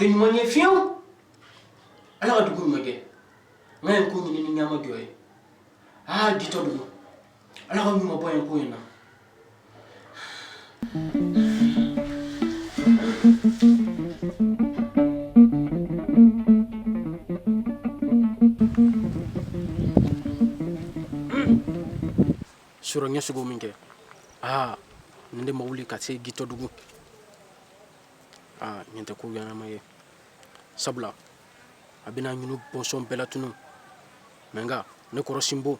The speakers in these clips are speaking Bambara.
tɛ ɲuman ye fiyewu. Ala ka dugu ɲuman kɛ. N ka nin ko ɲini ni ɲɛmajɔ ye. Aa, Gitɔ dugu, Ala ka ɲuman bɔ yen ko in na. Sɔrɔ ɲɛ sugu min kɛ, aa, nin de ma wuli ka se Gitɔ dugu. Aa, nin tɛ ko ɲɛnama ye, sabula a bɛna ɲinu bɔnsɔn bɛɛ latunu. Mɛ nka ne kɔrɔ Sinbo,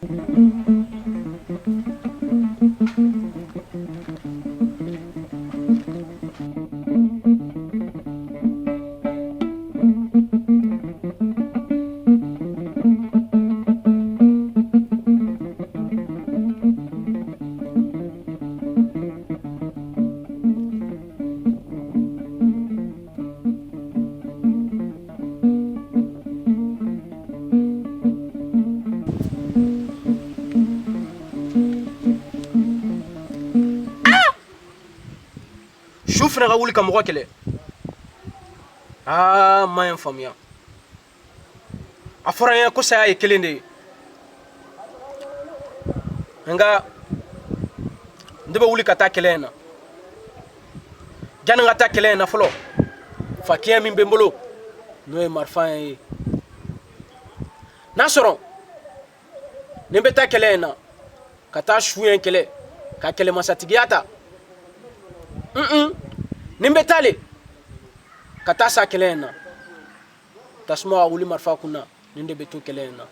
su fana ka wuli ka mɔgɔ kɛlɛ. Aa, ma ye faamuya. A fɔra n ye ko saya ye kelen de ye, nka n de bɛ wuli ka taa kɛlɛ in na. Janni n ka taa kɛlɛ in na fɔlɔ, fakiyɛ min bɛ n bolo, n'o ye marifa ye, n'a sɔrɔ ni n bɛ taa kɛlɛ in na ka taa su in kɛlɛ ka kɛlɛmasatigiya ta, ni n bɛ taa le ka taa sa kɛlɛ in na, tasuma ka wuli marifa kun na, nin de bɛ to kɛlɛ in na.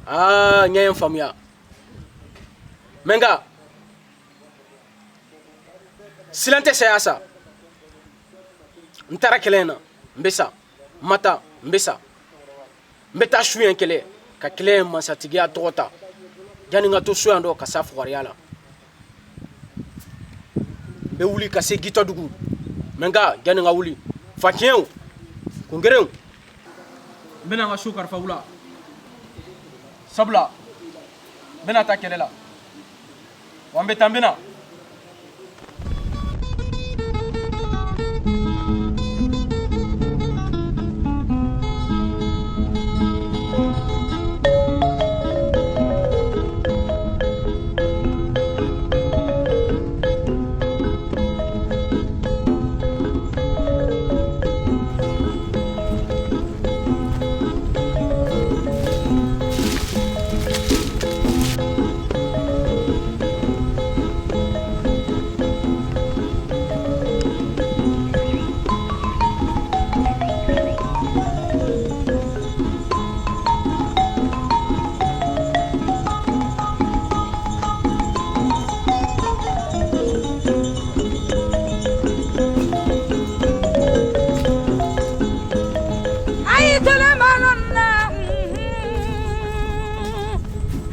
Aa, n ye faamuya. Mɛ nka silan tɛ saya sa. N taara kɛlɛ in na, n bɛ sa. N ma taa, n bɛ sa. N bɛ taa su in kɛlɛ ka kɛlɛ in masatigiya tɔgɔ ta, janni n ka to so yan dɔ ka sa fugariya la. N bɛ wuli ka se Gitɔ dugu. Mɛ nka janni n ka wuli, faciyɛnw kungerenw, n bɛna n ka so kalifa u la, sabula n bɛna taa kɛlɛ la. Wa n bɛ taa, n bɛ na.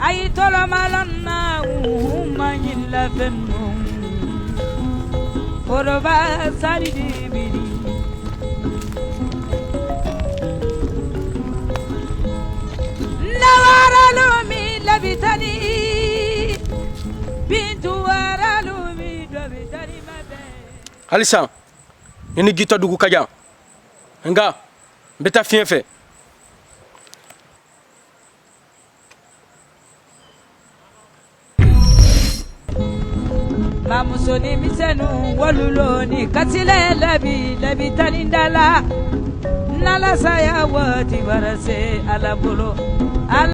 Ayi tɔlɔmalonna maɲilafɛn foroba sari biri nawaralu mi labitani bintu waralu mi dobitani mabɛ. Halisa ne ni Gitɔ dugu ka jan, nka n bɛ taa fiɲɛ fɛ. Mamusonin misɛnninw walulo ni kasile labi labitani da la n'ala saya waati bara se Ala bolo.